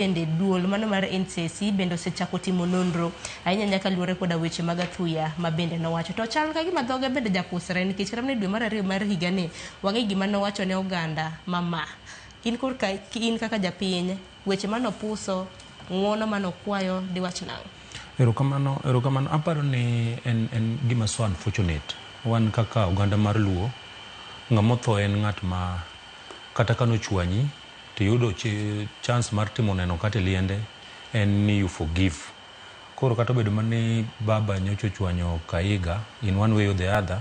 Bende duol mano mar NCC bende osechako timo nonro ahinya nyaka luore koda weche mag athuya ma bende nowacho. To chal ka gima dhoge bende japusre nikech kata mana e dwe mar ariyo mar higani wang'e gima nowacho ne oganda mama. In korka in kaka japiny weche manopuso ng'uono manokwayo diwach nang'o? Erokamano, erokamano. Aparo ni en gima so unfortunate. Wan kaka oganda mar Luo, ng'ama otho en ng'at ma kata ka nochwanyi to iyudo chance mar timo neno kata e liende en ni you forgive. Koro kata obedo mana ni baba nyocha ochwanyo Kahiga in one way or the other,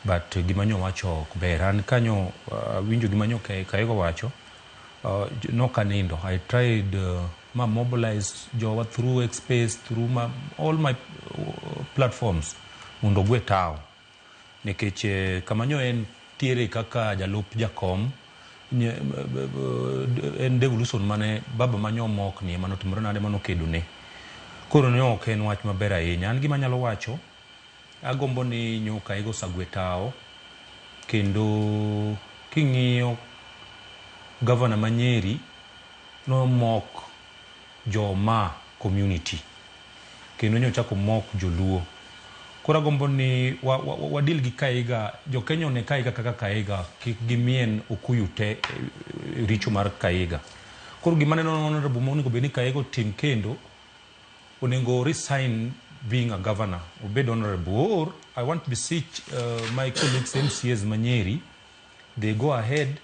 but gima nyo owacho ok ber. An kanyo awinjo gima nyo Kahiga owacho, nok anindo. I tried ma mobilize jowa through X space, through all my platforms mondo ogwe tawo. Nikech kama nyo en tiere kaka jalup jakom, en devolution mane baba manyo mokni ema notimore nade manokedo ne. Koro ne ok en wach maber ahinya. An gima anyalo wacho, agombo ni nyo Kahiga osagwe tawo, kendo king'iyo gavana ma Nyeri nomok joma community kendo nyochako mok joluo. Koro agombo ni wa deal gi Kahiga, jo Kenya one Kahiga kaka Kahiga, kik gimien okuyu te richo mar Kahiga. Koro gima aneno honorable monego bed ni Kahiga otim kendo, onego resign being a governor, obed honorable. Or I want to beseech my colleagues MCAs ma Nyeri, they go ahead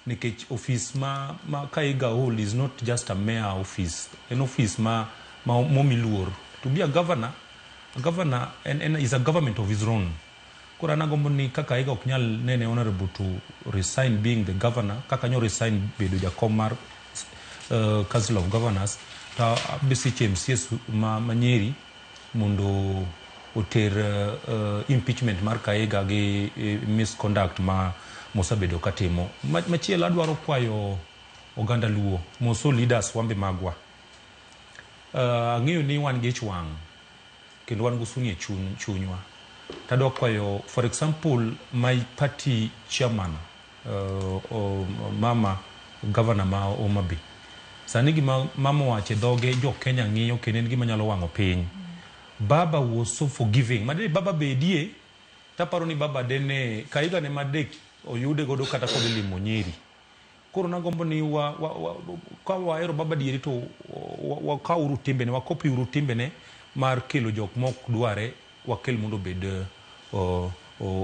nikech office ma Kahiga hold is not just a mere office, en office ma momi luor. To be a governor, a governor en is a government of his own. Koro an agombo ni kaka Kahiga ok nyal nene honorable to resign being the governor, kaka nyo resign bedo jakom mar Council of Governors, to beseech MCAs ma Nyeri mondo oter impeachment mar Kahiga gi misconduct ma mosebedo katimo. Machielo adwaro kwayo oganda Luo, moso leaders wambe magwa. Ang'eyo ni wan gi ich wang' kendo wan gi husuni e chunywa. Tadwa kwayo, for example, my party chairman, mama governor ma Homa Bay. Sani gima mama owacho e dhoge jo Kenya ng'iyo kendo en gima nyalo wang'o piny. Baba was so forgiving. Madere baba bedie, taparo ni baba dene Kahiga ne madek oyude godo kata kodhi limo Nyeri. Koro nagombo ni ka wahero baba dieri to wakaw uru timbene, wakopi uru timbene mar kelo jok mok dware, wakel mondo obed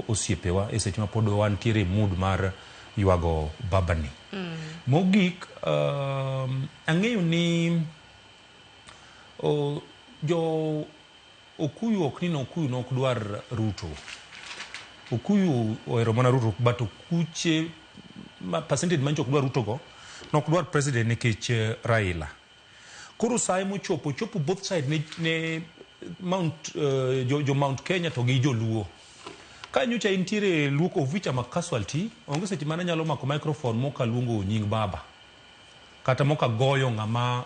osiepewa e seche ma pod wantiere e mood mar ywago babani. Mogik, ang'eyo ni jo Okuyu ok ni Okuyu nok dwar Ruto. Okuyu ohero mana Ruto, but okuche ma percentage mancho ok dwar Ruto go, nok dwar president nikech Raila. Koro sae mochopo, chopo both side ne Mount, jo Mount Kenya to gi joluo. Ka nyocha intiere Luo of which I'm a casualty, onge seche mane anyalo mako microphone moka luongo nying baba. Kata moka goyo ng'ama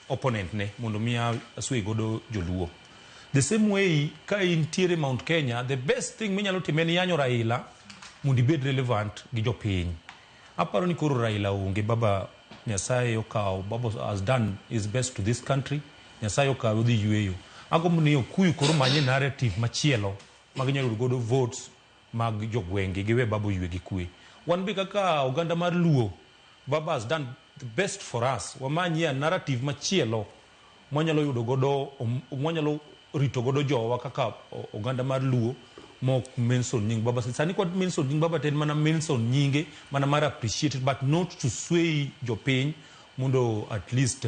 opponent ne mondo mi aswe godo joluo. The same way ka intiere Mount Kenya, the best thing minyalo timo en yanyo Raila mondo ibed relevant gi jopiny. Aparo ni koro Raila onge, baba Nyasaye okawo, baba has done his best to this country, Nyasaye okawe odhi yweyo. Agombo ni Okuyu koro manye narrative machielo ma ginyalo yudo godo votes mag jogwenge giwe baba oywe gi kwe. Wan be kaka oganda mar Luo, baba has done the best for us. Wamanyie narrative machielo mwanyalo yudo godo, mwanyalo rito godo jowa kaka oganda mar Luo mok mention nying baba. Sani kwa mention nying baba to en mana mention nyinge mana mar appreciate but not to sway jopiny mondo at least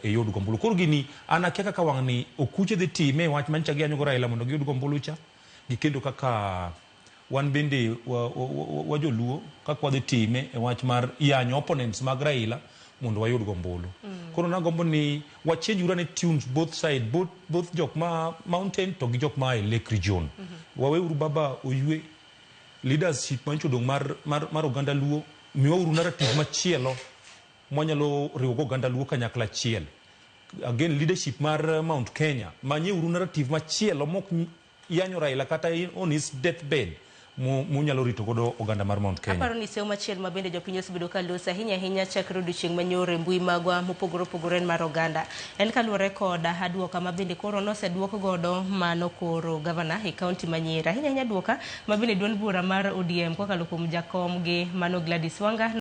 eyud gombulu. Koro gini an akia kaka wang' ni okuche dhi time wach manyicha giyanyo go Raila mondo giyud gombulu cha gi kendo kaka wan bende wa joluo kaka wadhi time e wach mar yanyo opponents mag Raila mondo wayud gombulu. Koro nagombo ni wa change uru ane tunes both side, both jok ma mountain to gi jok ma e Lake Region. Waweuru baba oywe leadership mancho odong' mar oganda Luo, miwauru narrative machielo mwanyalo riwo go oganda Luo kanyakla achiel. Again, leadership mar Mount Kenya, manyeuru narrative machielo mok yanyo Raila kata on his deathbed. Munyalo rito godo oganda mar Mount Kenya. Aparo ni sewo machielo ma bende jopiny osebedo ka loso ahinya ahinya chakre odiochieng' manyoro e mbui magwa mopogore opogore en mar oganda. En kaluwore kod aduoka ma bende koro noseduok godo mano koro gavana e kaunti ma Nyeri. Ahinya ahinya duoka ma bende duond bura mar ODM kokalo kuom jakom gi mano Gladys Wanga.